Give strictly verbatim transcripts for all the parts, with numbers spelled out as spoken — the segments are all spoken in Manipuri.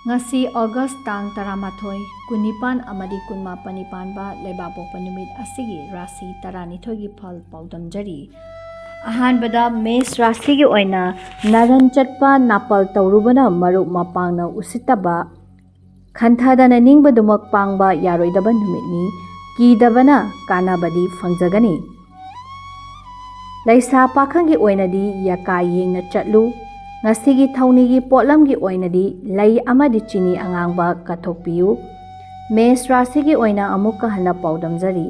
ꯉꯁꯤ August ꯇꯥꯡ ꯇꯔꯥꯃꯥꯊꯣꯏ, ꯀꯨꯟꯅꯤꯄꯥꯟ ꯑꯃꯗꯤ ꯀꯨꯟꯃꯥꯄꯟꯅꯤ ꯄꯥꯟꯕ ꯂꯩꯕꯥꯛꯄꯣꯛꯄ ꯅꯨꯃꯤꯠ ꯑꯁꯤꯒꯤ ꯔꯥꯁꯤ ꯇꯔꯥꯅꯤꯊꯣꯏꯒꯤ ꯐꯜ ꯄꯥꯎꯗꯝꯖꯔꯤ꯫ ꯑꯍꯥꯟꯕꯗ ꯃꯦꯁ ꯔꯥꯁꯤꯒꯤ ꯑꯣꯏꯅ ꯅꯔꯟ ꯆꯠꯄ ꯅꯥꯄꯜ ꯇꯧꯔꯨꯕꯅ ꯃꯔꯨꯞ ꯃꯄꯥꯡꯅ ꯎꯁꯤꯠꯇꯕ, ꯈꯟꯊꯗꯅ ꯅꯤꯡꯕꯗꯨꯃꯛ ꯄꯥꯡꯕ ꯌꯥꯔꯣꯏꯗꯕ ꯅꯨꯃꯤꯠꯅꯤ꯫ ꯀꯤꯗꯕꯅ ꯀꯥꯟꯅꯕꯗꯤ ꯐꯪꯖꯒꯅꯤ꯫ ꯂꯩꯁꯥ ꯄꯥꯈꯪꯒꯤ ꯑꯣꯏꯅꯗꯤ ꯌꯀꯥ ꯌꯦꯡꯅ ꯆꯠꯂꯨ꯫ ꯉꯁꯤꯒꯤ ꯊꯧꯅꯤꯒꯤ ꯄꯣꯠꯂꯝꯒꯤ ꯑꯣꯏꯅꯗꯤ ꯂꯩ ꯑꯃꯗꯤ ꯆꯤꯅꯤ ꯑꯉꯥꯡꯕ ꯀꯠꯊꯣꯛꯄꯤꯌꯨ꯫ ꯃꯦꯁ ꯔꯥꯁꯤꯒꯤ ꯑꯣꯏꯅ ꯑꯃꯨꯛꯀ ꯍꯟꯅ ꯄꯥꯎꯗꯝꯖꯔꯤ꯫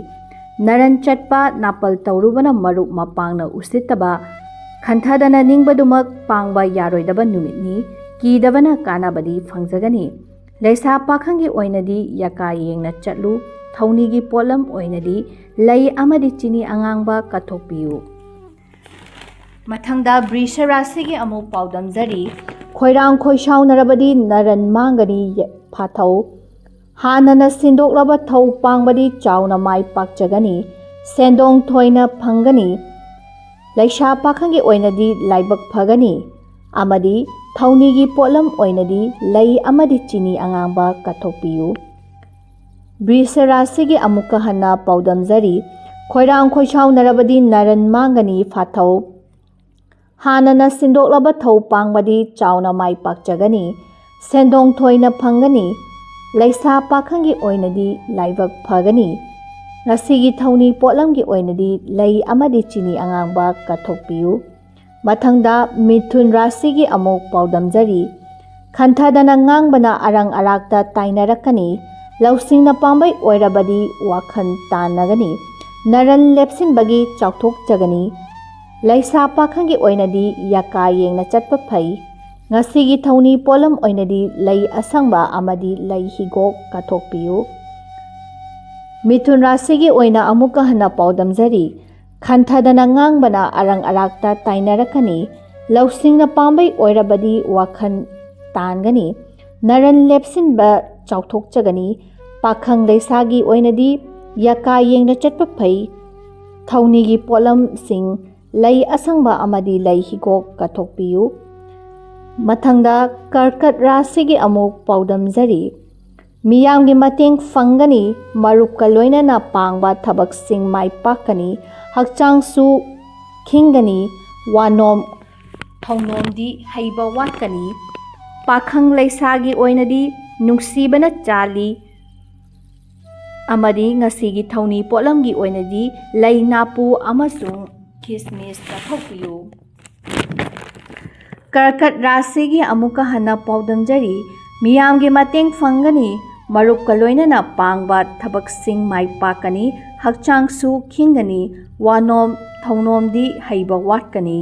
ꯅꯔꯟ ꯆꯠꯄ ꯅꯥꯄꯜ ꯇꯧꯔꯨꯕꯅ ꯃꯔꯨꯞ ꯃꯄꯥꯡꯅ ꯎꯁꯤꯠꯇꯕ, ꯈꯟꯊꯗꯅ ꯅꯤꯡꯕꯗꯨꯃꯛ ꯄꯥꯡꯕ ꯌꯥꯔꯣꯏꯗꯕ ꯅꯨꯃꯤꯠꯅꯤ꯫ ꯀꯤꯗꯕꯅ ꯀꯥꯟꯅꯕꯗꯤ ꯐꯪꯖꯒꯅꯤ꯫ ꯂꯩꯁꯥ ꯄꯥꯈꯪꯒꯤ ꯑꯣꯏꯅꯗꯤ ꯌꯀꯥ ꯌꯦꯡꯅ ꯆꯠꯂꯨ꯫ ꯊꯧꯅꯤꯒꯤ ꯄꯣꯠꯂꯝ ꯑꯣꯏꯅꯗꯤ ꯂꯩ ꯑꯃꯗꯤ ꯆꯤꯅꯤ ꯑꯉꯥꯡꯕ ꯀꯠꯊꯣꯛꯄꯤꯌꯨ꯫ ꯃꯊꯪꯗ ꯕ꯭ꯔꯤꯁ ꯔꯥꯁꯤꯒꯤ ꯑꯃꯨꯛ ꯄꯥꯎꯗꯝꯖꯔꯤ꯫ ꯈꯣꯏꯔꯥꯡ ꯈꯣꯏꯁꯥꯎꯅꯔꯕꯗꯤ ꯅꯔꯟ ꯃꯥꯡꯒꯅꯤ꯫ ꯐꯥꯊꯧ꯫ ꯍꯥꯟꯅꯅ ꯁꯤꯟꯗꯣꯛꯂꯕ ꯊꯧ ꯄꯥꯡꯕꯗꯤ ꯆꯥꯎꯅ ꯃꯥꯏ ꯄꯥꯛꯆꯒꯅꯤ꯫ ꯁꯦꯟꯗꯣꯡ ꯊꯣꯏꯅ ꯐꯪꯒꯅꯤ꯫ ꯂꯩꯁꯥ ꯄꯥꯈꯪꯒꯤ ꯑꯣꯏꯅꯗꯤ ꯂꯥꯏꯕꯛ ꯐꯒꯅꯤ ꯑꯃꯗꯤ ꯊꯧꯅꯤꯒꯤ ꯄꯣꯠꯂꯝ ꯑꯣꯏꯅꯗꯤ ꯂꯩ ꯑꯃꯗꯤ ꯆꯤꯅꯤ ꯑꯉꯥꯡꯕ ꯀꯠꯊꯣꯛꯄꯤꯌꯨ꯫ ꯕ꯭ꯔꯤꯁ ꯔꯥꯁꯤꯒꯤ ꯑꯃꯨꯛꯀ ꯍꯟꯅ ꯄꯥꯎꯗꯝꯖꯔꯤ꯫ ꯈꯣꯏꯔꯥꯡ ꯈꯣꯏꯁꯥꯎꯅꯔꯕꯗꯤ ꯅꯔꯟ ꯃꯥꯡꯒꯅꯤ꯫ ꯐꯥꯊꯧ꯫ ꯍꯥꯟꯅꯅ ꯁꯤꯟꯗꯣꯛꯂꯕ ꯊꯧ ꯄꯥꯡꯕꯗꯤ ꯆꯥꯎꯅ ꯃꯥꯏ ꯄꯥꯛꯆꯒꯅꯤ꯫ ꯁꯦꯟꯗꯣꯡ ꯊꯣꯏꯅ ꯐꯪꯒꯅꯤ꯫ ꯂꯩꯁꯥ ꯄꯥꯈꯪꯒꯤ ꯑꯣꯏꯅꯗꯤ ꯂꯥꯏꯕꯛ ꯐꯒꯅꯤ꯫ ꯉꯁꯤꯒꯤ ꯊꯧꯅꯤ ꯄꯣꯠꯂꯝꯒꯤ ꯑꯣꯏꯅꯗꯤ ꯂꯩ ꯑꯃꯗꯤ ꯆꯤꯅꯤ ꯑꯉꯥꯡꯕ ꯀꯠꯊꯣꯛꯄꯤꯌꯨ꯫ ꯃꯊꯪꯗ ꯃꯤꯊꯨꯟ ꯔꯥꯁꯤꯒꯤ ꯑꯃꯨꯛ ꯄꯥꯎꯗꯝꯖꯔꯤ꯫ ꯈꯟꯊꯗꯅ ꯉꯥꯡꯕꯅ ꯑꯔꯪ ꯑꯔꯥꯛꯇ ꯇꯥꯏꯅꯔꯛꯀꯅꯤ꯫ ꯂꯧꯁꯤꯡꯅ ꯄꯥꯝꯕꯩ ꯑꯣꯏꯔꯕꯗꯤ ꯋꯥꯈꯜ ꯇꯥꯟꯅꯒꯅꯤ꯫ ꯅꯔꯟ ꯂꯦꯞꯁꯤꯟꯕꯒꯤ ꯆꯥꯎꯊꯣꯛꯆꯒꯅꯤ꯫ ꯂꯩꯁꯥ ꯄꯥꯈꯪꯒꯤ ꯑꯣꯏꯅꯗꯤ ꯌꯀꯥ ꯌꯦꯡꯅ ꯆꯠꯄ ꯐꯩ꯫ ꯉꯁꯤꯒꯤ ꯊꯧꯅꯤ ꯄꯣꯠꯂꯝ ꯑꯣꯏꯅꯗꯤ ꯂꯩ ꯑꯁꯪꯕ ꯑꯃꯗꯤ ꯂꯩ ꯍꯤꯒꯣꯛ ꯀꯠꯊꯣꯛꯄꯤꯌꯨ꯫ ꯃꯤꯊꯨꯟ ꯔꯥꯁꯤꯒꯤ ꯑꯣꯏꯅ ꯑꯃꯨꯛꯀ ꯍꯟꯅ ꯄꯥꯎꯗꯝꯖꯔꯤ꯫ ꯈꯟꯊꯗꯅ ꯉꯥꯡꯕꯅ ꯑꯔꯪ ꯑꯔꯥꯛꯇ ꯇꯥꯏꯅꯔꯛꯀꯅꯤ꯫ ꯂꯧꯁꯤꯡꯅ ꯄꯥꯝꯕꯩ ꯑꯣꯏꯔꯕꯗꯤ ꯋꯥꯈꯜ ꯇꯥꯟꯒꯅꯤ꯫ ꯅꯔꯟ ꯂꯦꯞꯁꯤꯟꯕ ꯆꯥꯎꯊꯣꯛꯆꯒꯅꯤ꯫ ꯄꯥꯈꯪ ꯂꯩꯁꯥꯒꯤ ꯑꯣꯏꯅꯗꯤ ꯌꯀꯥ ꯌꯦꯡꯅ ꯆꯠꯄ ꯐꯩ꯫ ꯊꯧꯅꯤꯒꯤ ꯄꯣꯠꯂꯝꯁꯤꯡ ꯂꯩ ꯑꯁꯪꯕ ꯑꯃꯗꯤ ꯂꯩ ꯍꯤꯒꯣꯛ ꯀꯠꯊꯣꯛꯄꯤꯌꯨ꯫ ꯃꯊꯪꯗ ꯀꯔꯀꯠ ꯔꯥꯁꯤꯒꯤ ꯑꯃꯨꯛ ꯄꯥꯎꯗꯝꯖꯔꯤ꯫ ꯃꯤꯌꯥꯝꯒꯤ ꯃꯇꯦꯡ ꯐꯪꯒꯅꯤ, ꯃꯔꯨꯞꯀ ꯂꯣꯏꯅꯅ ꯄꯥꯡꯕ ꯊꯕꯛꯁꯤꯡ ꯃꯥꯏ ꯄꯥꯛꯀꯅꯤ, ꯍꯛꯆꯥꯡꯁꯨ ꯈꯤꯡꯒꯅꯤ, ꯋꯥꯅꯣꯝ ꯊꯧꯅꯣꯝꯗꯤ ꯍꯩꯕ ꯋꯥꯠꯀꯅꯤ꯫ ꯄꯥꯈꯪ ꯂꯩꯁꯥꯒꯤ ꯑꯣꯏꯅꯗꯤ ꯅꯨꯡꯁꯤꯕꯅ ꯆꯥꯜꯂꯤ ꯑꯃꯗꯤ ꯉꯁꯤꯒꯤ ꯊꯧꯅꯤ ꯄꯣꯠꯂꯝꯒꯤ ꯑꯣꯏꯅꯗꯤ ꯂꯩ ꯅꯥꯄꯨ ꯑꯃꯁꯨꯡ ꯈꯤꯁꯃꯤꯁ ꯀꯠꯊꯣꯛꯄꯤꯌꯨ꯫ ꯀꯔꯀꯠ ꯔꯥꯁꯤꯒꯤ ꯑꯃꯨꯛꯀ ꯍꯟꯅ ꯄꯥꯎꯗꯝꯖꯔꯤ꯫ ꯃꯤꯌꯥꯝꯒꯤ ꯃꯇꯦꯡ ꯐꯪꯒꯅꯤ, ꯃꯔꯨꯞꯀ ꯂꯣꯏꯅꯅ ꯄꯥꯡꯕ ꯊꯕꯛꯁꯤꯡ ꯃꯥꯏ ꯄꯥꯛꯀꯅꯤ, ꯍꯛꯆꯥꯡꯁꯨ ꯈꯤꯡꯒꯅꯤ, ꯋꯥꯅꯣꯝ ꯊꯧꯅꯣꯝꯗꯤ ꯍꯩꯕ ꯋꯥꯠꯀꯅꯤ꯫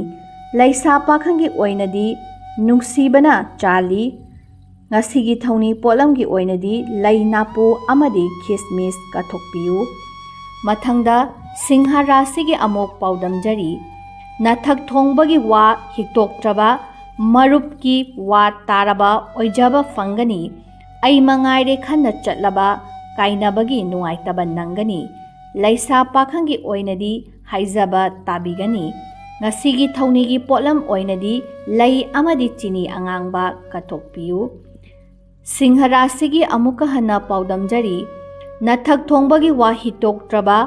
ꯂꯩꯁꯥ ꯄꯥꯈꯪꯒꯤ ꯑꯣꯏꯅꯗꯤ ꯅꯨꯡꯁꯤꯕꯅ ꯆꯥꯜꯂꯤ꯫ ꯉꯁꯤꯒꯤ ꯊꯧꯅꯤ ꯄꯣꯠꯂꯝꯒꯤ ꯑꯣꯏꯅꯗꯤ ꯂꯩ ꯅꯥꯄꯨ ꯑꯃꯗꯤ ꯈꯤꯁꯃꯤꯁ ꯀꯠꯊꯣꯛꯄꯤꯌꯨ꯫ ꯃꯊꯪꯗ ꯁꯤꯡꯍ ꯔꯥꯁꯤꯒꯤ ꯑꯃꯨꯛ ꯄꯥꯎꯗꯝꯖꯔꯤ꯫ ꯅꯊꯛ ꯊꯣꯡꯕꯒꯤ ꯋꯥ ꯍꯤꯛꯇꯣꯛꯇ꯭ꯔꯕ, ꯃꯔꯨꯞꯀꯤ ꯋꯥ ꯇꯥꯔꯕ ꯑꯣꯏꯖꯕ ꯐꯪꯒꯅꯤ꯫ ꯑꯩ ꯃꯉꯥꯏꯔꯦ ꯈꯟꯅ ꯆꯠꯂꯕ, ꯀꯥꯏꯅꯕꯒꯤ ꯅꯨꯡꯉꯥꯏꯇꯕ ꯅꯪꯒꯅꯤ꯫ ꯂꯩꯁꯥ ꯄꯥꯈꯪꯒꯤ ꯑꯣꯏꯅꯗꯤ ꯍꯥꯏꯖꯕ ꯇꯥꯕꯤꯒꯅꯤ꯫ ꯉꯁꯤꯒꯤ ꯊꯧꯅꯤꯒꯤ ꯄꯣꯠꯂꯝ ꯑꯣꯏꯅꯗꯤ ꯂꯩ ꯑꯃꯗꯤ ꯆꯤꯅꯤ ꯑꯉꯥꯡꯕ ꯀꯠꯊꯣꯛꯄꯤꯌꯨ꯫ ꯁꯤꯡꯍ ꯔꯥꯁꯤꯒꯤ ꯑꯃꯨꯛꯀ ꯍꯟꯅ ꯄꯥꯎꯗꯝꯖꯔꯤ꯫ ꯅꯊꯛ ꯊꯣꯡꯕꯒꯤ ꯋꯥ ꯍꯤꯇꯣꯛꯇ꯭ꯔꯕ,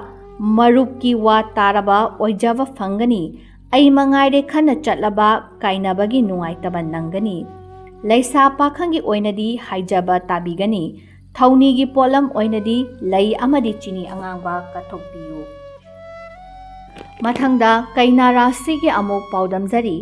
ꯃꯔꯨꯞꯀꯤ ꯋꯥ ꯇꯥꯔꯕ ꯑꯣꯏꯖꯕ ꯐꯪꯒꯅꯤ꯫ ꯑꯩ ꯃꯉꯥꯏꯔꯦ ꯈꯟꯅ ꯆꯠꯂꯕ, ꯀꯥꯏꯅꯕꯒꯤ ꯅꯨꯡꯉꯥꯏꯇꯕ ꯅꯪꯒꯅꯤ꯫ ꯂꯩꯁꯥ ꯄꯥꯈꯪꯒꯤ ꯑꯣꯏꯅꯗꯤ ꯍꯥꯏꯖꯕ ꯇꯥꯕꯤꯒꯅꯤ꯫ ꯊꯧꯅꯤꯒꯤ ꯄꯣꯠꯂꯝ ꯑꯣꯏꯅꯗꯤ ꯂꯩ ꯑꯃꯗꯤ ꯆꯤꯅꯤ ꯑꯉꯥꯡꯕ ꯀꯠꯊꯣꯛꯄꯤꯌꯨ꯫ ꯃꯊꯪꯗ ꯀꯩꯅꯥ ꯔꯥꯁꯤꯒꯤ ꯑꯃꯨꯛ ꯄꯥꯎꯗꯝꯖꯔꯤ꯫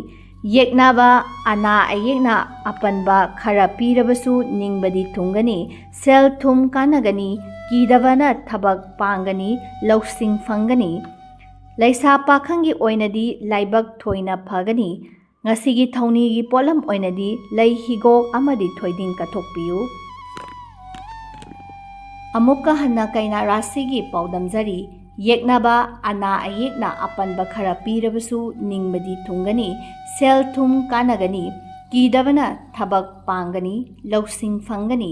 ꯌꯦꯛꯅꯕ, ꯑꯅꯥ ꯑꯌꯦꯛꯅ ꯑꯄꯟꯕ ꯈꯔ ꯄꯤꯔꯕꯁꯨ ꯅꯤꯡꯕꯗꯤ ꯊꯨꯡꯒꯅꯤ꯫ ꯁꯦꯜ ꯊꯨꯝ ꯀꯥꯟꯅꯒꯅꯤ, ꯀꯤꯗꯕꯅ ꯊꯕꯛ ꯄꯥꯡꯒꯅꯤ, ꯂꯧꯁꯤꯡ ꯐꯪꯒꯅꯤ꯫ ꯂꯩꯁꯥ ꯄꯥꯈꯪꯒꯤ ꯑꯣꯏꯅꯗꯤ ꯂꯥꯏꯕꯛ ꯊꯣꯏꯅ ꯐꯒꯅꯤ꯫ ꯉꯁꯤꯒꯤ ꯊꯧꯅꯤꯒꯤ ꯄꯣꯠꯂꯝ ꯑꯣꯏꯅꯗꯤ ꯂꯩ ꯍꯤꯒꯣꯛ ꯑꯃꯗꯤ ꯊꯣꯏꯗꯤꯡ ꯀꯠꯊꯣꯛꯄꯤꯌꯨ꯫ ꯑꯃꯨꯛꯀ ꯍꯟꯅ ꯀꯩꯅꯥ ꯔꯥꯁꯤꯒꯤ ꯄꯥꯎꯗꯝꯖꯔꯤ꯫ ꯌꯦꯛꯅꯕ, ꯑꯅꯥ ꯑꯌꯦꯛꯅ ꯑꯄꯟꯕ ꯈꯔ ꯄꯤꯔꯕꯁꯨ ꯅꯤꯡꯕꯗꯤ ꯊꯨꯡꯒꯅꯤ꯫ ꯁꯦꯜ ꯊꯨꯝ ꯀꯥꯟꯅꯒꯅꯤ꯫ ꯀꯤꯗꯕꯅ ꯊꯕꯛ ꯄꯥꯡꯒꯅꯤ, ꯂꯧꯁꯤꯡ ꯐꯪꯒꯅꯤ꯫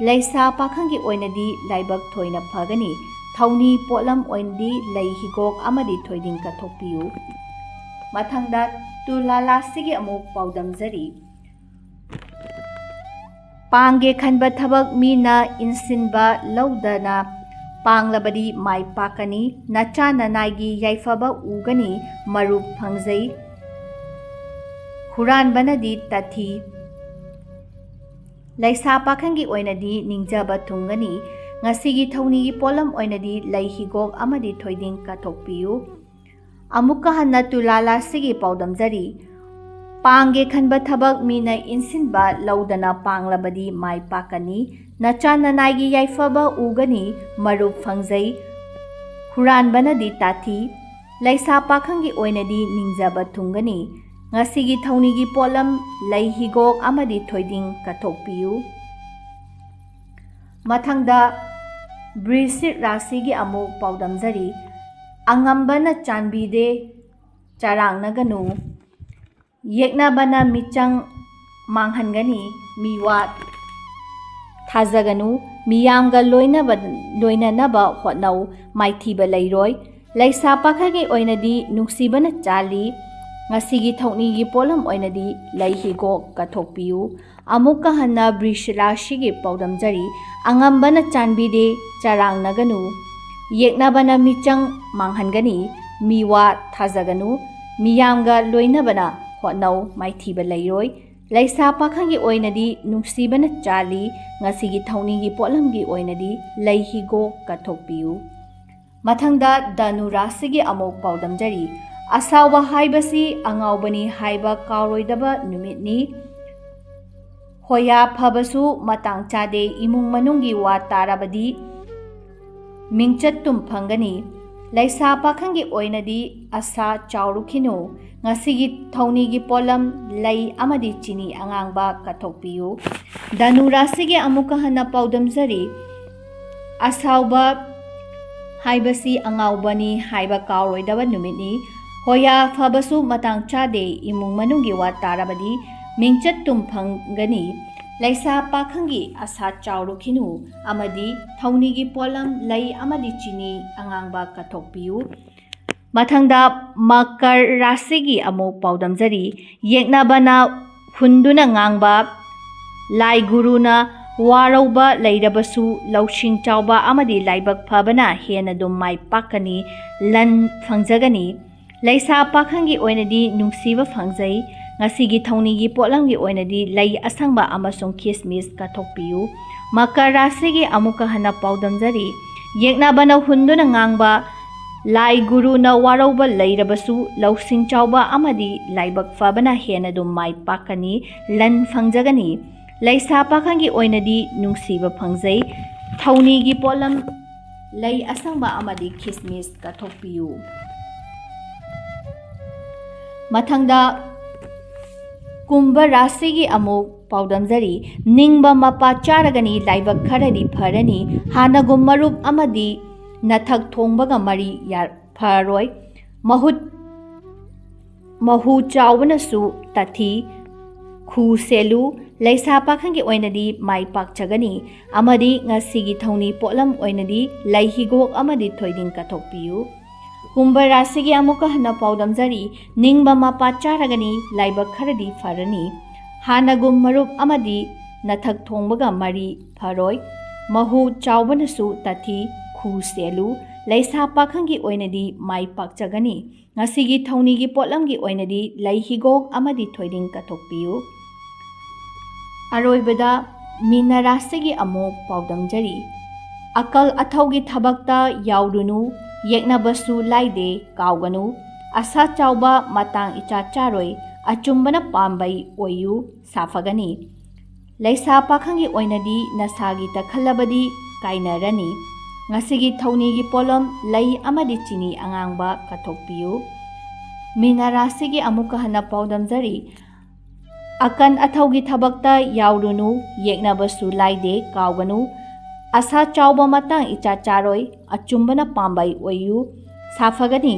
ꯂꯩꯁꯥ ꯄꯥꯈꯪꯒꯤ ꯑꯣꯏꯅꯗꯤ ꯂꯥꯏꯕꯛ ꯊꯣꯏꯅ ꯐꯒꯅꯤ꯫ ꯊꯧꯅꯤ ꯄꯣꯠꯂꯝ ꯑꯣꯏꯅꯗꯤ ꯂꯩ ꯍꯤꯒꯣꯛ ꯑꯃꯗꯤ ꯊꯣꯏꯗꯤꯡ ꯀꯠꯊꯣꯛꯄꯤꯌꯨ꯫ ꯃꯊꯪꯗ ꯇꯨꯂꯥ ꯔꯥꯁꯤꯒꯤ ꯑꯃꯨꯛ ꯄꯥꯎꯗꯝꯖꯔꯤ꯫ ꯄꯥꯡꯒꯦ ꯈꯟꯕ ꯊꯕꯛ ꯃꯤꯅ ꯏꯟꯁꯤꯟꯕ ꯂꯧꯗꯅ ꯄꯥꯡꯂꯕꯗꯤ ꯃꯥꯏ ꯄꯥꯛꯀꯅꯤ꯫ ꯅꯆꯥ ꯅꯅꯥꯏꯒꯤ ꯌꯥꯏꯐꯕ ꯎꯒꯅꯤ, ꯃꯔꯨꯞ ꯐꯪꯖꯩ꯫ ꯍꯨꯔꯥꯟꯕꯅꯗꯤ ꯇꯥꯊꯤ꯫ ꯂꯩꯁꯥ ꯄꯥꯈꯪꯒꯤ ꯑꯣꯏꯅꯗꯤ ꯅꯤꯡꯖꯕ ꯊꯨꯡꯒꯅꯤ꯫ ꯉꯁꯤꯒꯤ ꯊꯧꯅꯤꯒꯤ ꯄꯣꯠꯂꯝ ꯑꯣꯏꯅꯗꯤ ꯂꯩ ꯍꯤꯒꯣꯛ ꯑꯃꯗꯤ ꯊꯣꯏꯗꯤꯡ ꯀꯠꯊꯣꯛꯄꯤꯌꯨ꯫ ꯑꯃꯨꯛꯀ ꯍꯟꯅ ꯇꯨꯂꯥ ꯔꯥꯁꯤꯒꯤ ꯄꯥꯎꯗꯝꯖꯔꯤ꯫ ꯄꯥꯡꯒꯦ ꯈꯟꯕ ꯊꯕꯛ ꯃꯤꯅ ꯏꯟꯁꯤꯟꯕ ꯂꯧꯗꯅ ꯄꯥꯡꯂꯕꯗꯤ ꯃꯥꯏ ꯄꯥꯛꯀꯅꯤ꯫ ꯅꯆꯥ ꯅꯅꯥꯏꯒꯤ ꯌꯥꯏꯐꯕ ꯎꯒꯅꯤ, ꯃꯔꯨꯞ ꯐꯪꯖꯩ꯫ ꯍꯨꯔꯥꯟꯕꯅꯗꯤ ꯇꯥꯊꯤ꯫ ꯂꯩꯁꯥ ꯄꯥꯈꯪꯒꯤ ꯑꯣꯏꯅꯗꯤ ꯅꯤꯡꯖꯕ ꯊꯨꯡꯒꯅꯤ꯫ ꯉꯁꯤꯒꯤ ꯊꯧꯅꯤꯒꯤ ꯄꯣꯠꯂꯝ ꯂꯩ ꯍꯤꯒꯣꯛ ꯑꯃꯗꯤ ꯊꯣꯏꯗꯤꯡ ꯀꯠꯊꯣꯛꯄꯤꯌꯨ꯫ ꯃꯊꯪꯗ ꯕ꯭ꯔꯤꯁꯤꯛ ꯔꯥꯁꯤꯒꯤ ꯑꯃꯨꯛ ꯄꯥꯎꯗꯝꯖꯔꯤ꯫ ꯑꯉꯝꯕꯅ ꯆꯥꯟꯕꯤꯗꯦ, ꯆꯔꯥꯡꯅꯒꯅꯨ꯫ ꯌꯦꯛꯅꯕꯅ ꯃꯤꯆꯪ ꯃꯥꯡꯍꯟꯒꯅꯤ, ꯃꯤꯋꯥ ꯊꯥꯖꯒꯅꯨ꯫ ꯃꯤꯌꯥꯝꯒ ꯂꯣꯏꯅꯕ, ꯂꯣꯏꯅꯅꯕ ꯍꯣꯠꯅꯧ, ꯃꯥꯏꯊꯤꯕ ꯂꯩꯔꯣꯏ꯫ ꯂꯩꯁꯥ ꯄꯥꯈꯪꯒꯤ ꯑꯣꯏꯅꯗꯤ ꯅꯨꯡꯁꯤꯕꯅ ꯆꯥꯜꯂꯤ꯫ ꯉꯁꯤꯒꯤ ꯊꯧꯅꯤꯒꯤ ꯄꯣꯠꯂꯝ ꯑꯣꯏꯅꯗꯤ ꯂꯩ ꯍꯤꯒꯣꯛ ꯀꯠꯊꯣꯛꯄꯤꯌꯨ꯫ ꯑꯃꯨꯛꯀ ꯍꯟꯅ ꯕ꯭ꯔꯤꯁ ꯔꯥꯁꯤꯒꯤ ꯄꯥꯎꯗꯝꯖꯔꯤ꯫ ꯑꯉꯝꯕꯅ ꯆꯥꯟꯕꯤꯗꯦ, ꯆꯔꯥꯡꯅꯒꯅꯨ꯫ ꯌꯦꯛꯅꯕꯅ ꯃꯤꯆꯪ ꯃꯥꯡꯍꯟꯒꯅꯤ, ꯃꯤꯋꯥ ꯊꯥꯖꯒꯅꯨ꯫ ꯃꯤꯌꯥꯝꯒ ꯂꯣꯏꯅꯕꯅ ꯍꯣꯠꯅꯧ, ꯃꯥꯏꯊꯤꯕ ꯂꯩꯔꯣꯏ꯫ ꯂꯩꯁꯥ ꯄꯥꯈꯪꯒꯤ ꯑꯣꯏꯅꯗꯤ ꯅꯨꯡꯁꯤꯕꯅ ꯆꯥꯜꯂꯤ꯫ ꯉꯁꯤꯒꯤ ꯊꯧꯅꯤꯒꯤ ꯄꯣꯠꯂꯝꯒꯤ ꯑꯣꯏꯅꯗꯤ ꯂꯩ ꯍꯤꯒꯣꯛ ꯀꯠꯊꯣꯛꯄꯤꯌꯨ꯫ ꯃꯊꯪꯗ ꯙꯅꯨ ꯔꯥꯁꯤꯒꯤ ꯑꯃꯨꯛ ꯄꯥꯎꯗꯝꯖꯔꯤ꯫ ꯑꯁꯥꯎꯕ ꯍꯥꯏꯕꯁꯤ ꯑꯉꯥꯎꯕꯅꯤ ꯍꯥꯏꯕ ꯀꯥꯎꯔꯣꯏꯗꯕ ꯅꯨꯃꯤꯠꯅꯤ꯫ ꯍꯣꯌꯥ ꯐꯕꯁꯨ ꯃꯇꯥꯡ ꯆꯥꯗꯦ, ꯏꯃꯨꯡ ꯃꯅꯨꯡꯒꯤ ꯋꯥ ꯇꯥꯔꯕꯗꯤ ꯃꯤꯡꯆꯠ ꯇꯨꯝ ꯐꯪꯒꯅꯤ꯫ ꯂꯩꯁꯥ ꯄꯥꯈꯪꯒꯤ ꯑꯣꯏꯅꯗꯤ ꯑꯁꯥ ꯆꯥꯎꯔꯨꯈꯤꯅꯨ꯫ ꯉꯁꯤꯒꯤ ꯊꯧꯅꯤꯒꯤ ꯄꯣꯠꯂꯝ ꯂꯩ ꯑꯃꯗꯤ ꯆꯤꯅꯤ ꯑꯉꯥꯡꯕ ꯀꯠꯊꯣꯛꯄꯤꯌꯨ꯫ ꯙꯅꯨ ꯔꯥꯁꯤꯒꯤ ꯑꯃꯨꯛꯀ ꯍꯟꯅ ꯄꯥꯎꯗꯝꯖꯔꯤ꯫ ꯑꯁꯥꯎꯕ ꯍꯥꯏꯕꯁꯤ ꯑꯉꯥꯎꯕꯅꯤ ꯍꯥꯏꯕ ꯀꯥꯎꯔꯣꯏꯗꯕ ꯅꯨꯃꯤꯠꯅꯤ꯫ ꯍꯣꯌꯥ ꯐꯕꯁꯨ ꯃꯇꯥꯡ ꯆꯥꯗꯦ, ꯏꯃꯨꯡ ꯃꯅꯨꯡꯒꯤ ꯋꯥ ꯇꯥꯔꯕꯗꯤ ꯃꯤꯡꯆꯠ ꯇꯨꯝ ꯐꯪꯒꯅꯤ꯫ ꯂꯩꯁꯥ ꯄꯥꯈꯪꯒꯤ ꯑꯁꯥ ꯆꯥꯎꯔꯨꯈꯤꯅꯨ ꯑꯃꯗꯤ ꯊꯧꯅꯤꯒꯤ ꯄꯣꯠꯂꯝ ꯂꯩ ꯑꯃꯗꯤ ꯆꯤꯅꯤ ꯑꯉꯥꯡꯕ ꯀꯠꯊꯣꯛꯄꯤꯌꯨ꯫ ꯃꯊꯪꯗ ꯃꯀꯔ ꯔꯥꯁꯤꯒꯤ ꯑꯃꯨꯛ ꯄꯥꯎꯗꯝꯖꯔꯤ꯫ ꯌꯦꯛꯅꯕꯅ ꯍꯨꯟꯗꯨꯅ ꯉꯥꯡꯕ ꯂꯥꯏ ꯒꯨꯔꯨꯅ ꯋꯥꯔꯧꯕ ꯂꯩꯔꯕꯁꯨ ꯂꯧꯁꯤꯡ ꯆꯥꯎꯕ ꯑꯃꯗꯤ ꯂꯥꯏꯕꯛ ꯐꯕꯅ ꯍꯦꯟꯅ ꯑꯗꯨꯝ ꯃꯥꯏ ꯄꯥꯛꯀꯅꯤ, ꯂꯟ ꯐꯪꯖꯒꯅꯤ꯫ ꯂꯩꯁꯥ ꯄꯥꯈꯪꯒꯤ ꯑꯣꯏꯅꯗꯤ ꯅꯨꯡꯁꯤꯕ ꯐꯪꯖꯩ꯫ ꯉꯁꯤꯒꯤ ꯊꯧꯅꯤꯒꯤ ꯄꯣꯠꯂꯝꯒꯤ ꯑꯣꯏꯅꯗꯤ ꯂꯩ ꯑꯁꯪꯕ ꯑꯃꯁꯨꯡ ꯈꯤꯁꯃꯤꯁ ꯀꯠꯊꯣꯛꯄꯤꯌꯨ꯫ ꯃꯀꯔ ꯔꯥꯁꯤꯒꯤ ꯑꯃꯨꯛꯀ ꯍꯟꯅ ꯄꯥꯎꯗꯝꯖꯔꯤ꯫ ꯌꯦꯛꯅꯕꯅ ꯍꯨꯟꯗꯨꯅ ꯉꯥꯡꯕ ꯂꯥꯏ ꯒꯨꯔꯨꯅ ꯋꯥꯔꯧꯕ ꯂꯩꯔꯕꯁꯨ ꯂꯧꯁꯤꯡ ꯆꯥꯎꯕ ꯑꯃꯗꯤ ꯂꯥꯏꯕꯛ ꯐꯕꯅ ꯍꯦꯟꯅ ꯑꯗꯨꯝ ꯃꯥꯏ ꯄꯥꯛꯀꯅꯤ, ꯂꯟ ꯐꯪꯖꯒꯅꯤ꯫ ꯂꯩꯁꯥ ꯄꯥꯈꯪꯒꯤ ꯑꯣꯏꯅꯗꯤ ꯅꯨꯡꯁꯤꯕ ꯐꯪꯖꯩ꯫ ꯊꯧꯅꯤꯒꯤ ꯄꯣꯠꯂꯝ ꯂꯩ ꯑꯁꯪꯕ ꯑꯃꯗꯤ ꯈꯤꯁꯃꯤꯁ ꯀꯠꯊꯣꯛꯄꯤꯌꯨ꯫ ꯃꯊꯪꯗ ꯀꯨꯝꯚ ꯔꯥꯁꯤꯒꯤ ꯑꯃꯨꯛ ꯄꯥꯎꯗꯝꯖꯔꯤ꯫ ꯅꯤꯡꯕ ꯃꯄꯥ ꯆꯥꯔꯒꯅꯤ, ꯂꯥꯏꯕꯛ ꯈꯔꯗꯤ ꯐꯔꯅꯤ꯫ ꯍꯥꯟꯅꯒꯨꯝ ꯃꯔꯨꯞ ꯑꯃꯗꯤ ꯅꯊꯛ ꯊꯣꯡꯕꯒ ꯃꯔꯤ ꯌꯥ-, ꯐꯔꯣꯏ꯫ ꯃꯍꯨꯠ, ꯃꯍꯨ ꯆꯥꯎꯕꯅꯁꯨ ꯇꯥꯊꯤ꯫ ꯈꯨ ꯁꯦꯜꯂꯨ꯫ ꯂꯩꯁꯥ ꯄꯥꯈꯪꯒꯤ ꯑꯣꯏꯅꯗꯤ ꯃꯥꯏ ꯄꯥꯛꯆꯒꯅꯤ ꯑꯃꯗꯤ ꯉꯁꯤꯒꯤ ꯊꯧꯅꯤ ꯄꯣꯠꯂꯝ ꯑꯣꯏꯅꯗꯤ ꯂꯩ ꯍꯤꯒꯣꯛ ꯑꯃꯗꯤ ꯊꯣꯏꯗꯤꯡ ꯀꯠꯊꯣꯛꯄꯤꯌꯨ꯫ ꯀꯨꯝꯚ ꯔꯥꯁꯤꯒꯤ ꯑꯃꯨꯛꯀ ꯍꯟꯅ ꯄꯥꯎꯗꯝꯖꯔꯤ꯫ ꯅꯤꯡꯕ ꯃꯄꯥ ꯆꯥꯔꯒꯅꯤ, ꯂꯥꯏꯕꯛ ꯈꯔꯗꯤ ꯐꯔꯅꯤ꯫ ꯍꯥꯟꯅꯒꯨꯝ ꯃꯔꯨꯞ ꯑꯃꯗꯤ ꯅꯊꯛ ꯊꯣꯡꯕꯒ ꯃꯔꯤ ꯐꯔꯣꯏ꯫ ꯃꯍꯨ ꯆꯥꯎꯕꯅꯁꯨ ꯇꯥꯊꯤ꯫ ꯈꯨ ꯁꯦꯜꯂꯨ꯫ ꯂꯩꯁꯥ ꯄꯥꯈꯪꯒꯤ ꯑꯣꯏꯅꯗꯤ ꯃꯥꯏ ꯄꯥꯛꯆꯒꯅꯤ꯫ ꯉꯁꯤꯒꯤ ꯊꯧꯅꯤꯒꯤ ꯄꯣꯠꯂꯝꯒꯤ ꯑꯣꯏꯅꯗꯤ ꯂꯩ ꯍꯤꯒꯣꯛ ꯑꯃꯗꯤ ꯊꯣꯏꯗꯤꯡ ꯀꯠꯊꯣꯛꯄꯤꯌꯨ꯫ ꯑꯔꯣꯏꯕꯗ ꯃꯤꯅ ꯔꯥꯁꯤꯒꯤ ꯑꯃꯨꯛ ꯄꯥꯎꯗꯝꯖꯔꯤ꯫ ꯑꯀꯜ ꯑꯊꯧꯒꯤ ꯊꯕꯛꯇ ꯌꯥꯎꯔꯨꯅꯨ, ꯌꯦꯛꯅꯕꯁꯨ ꯂꯥꯏꯗꯦ ꯀꯥꯎꯒꯅꯨ꯫ ꯑꯁꯥ ꯆꯥꯎꯕ ꯃꯇꯥꯡ ꯏꯆꯥ ꯆꯥꯔꯣꯏ, ꯑꯆꯨꯝꯕꯅ ꯄꯥꯝꯕꯩ ꯑꯣꯏꯌꯨ, ꯁꯥꯐꯒꯅꯤ꯫ ꯂꯩꯁꯥ ꯄꯥꯈꯪꯒꯤ ꯑꯣꯏꯅꯗꯤ ꯅꯁꯥꯒꯤ ꯇꯛꯈꯠꯂꯕꯗꯤ ꯀꯥꯏꯅꯔꯅꯤ꯫ ꯉꯁꯤꯒꯤ ꯊꯧꯅꯤꯒꯤ ꯄꯣꯠꯂꯝ ꯂꯩ ꯑꯃꯗꯤ ꯆꯤꯅꯤ ꯑꯉꯥꯡꯕ ꯀꯠꯊꯣꯛꯄꯤꯌꯨ꯫ ꯃꯤꯅ ꯔꯥꯁꯤꯒꯤ ꯑꯃꯨꯛꯀ ꯍꯟꯅ ꯄꯥꯎꯗꯝꯖꯔꯤ꯫ ꯑꯀꯟ ꯑꯊꯧꯒꯤ ꯊꯕꯛꯇ ꯌꯥꯎꯔꯨꯅꯨ, ꯌꯦꯛꯅꯕꯁꯨ ꯂꯥꯏꯗꯦ ꯀꯥꯎꯒꯅꯨ꯫ ꯑꯁꯥ ꯆꯥꯎꯕ ꯃꯇꯥꯡ ꯏꯆꯥ ꯆꯥꯔꯣꯏ, ꯑꯆꯨꯝꯕꯅ ꯄꯥꯝꯕꯩ ꯑꯣꯏꯌꯨ, ꯁꯥꯐꯒꯅꯤ꯫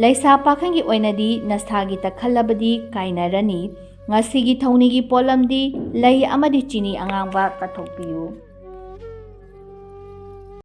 ꯂꯩꯁꯥ ꯄꯥꯈꯪꯒꯤ ꯑꯣꯏꯅꯗꯤ ꯅꯁꯥꯒꯤ ꯇꯛꯈꯠꯂꯕꯗꯤ ꯀꯥꯏꯅꯔꯅꯤ꯫ ꯉꯁꯤꯒꯤ ꯊꯧꯅꯤꯒꯤ ꯄꯣꯠꯂꯝꯗꯤ ꯂꯩ ꯑꯃꯗꯤ ꯆꯤꯅꯤ ꯑꯉꯥꯡꯕ ꯀꯠꯊꯣꯛꯄꯤꯌꯨ꯫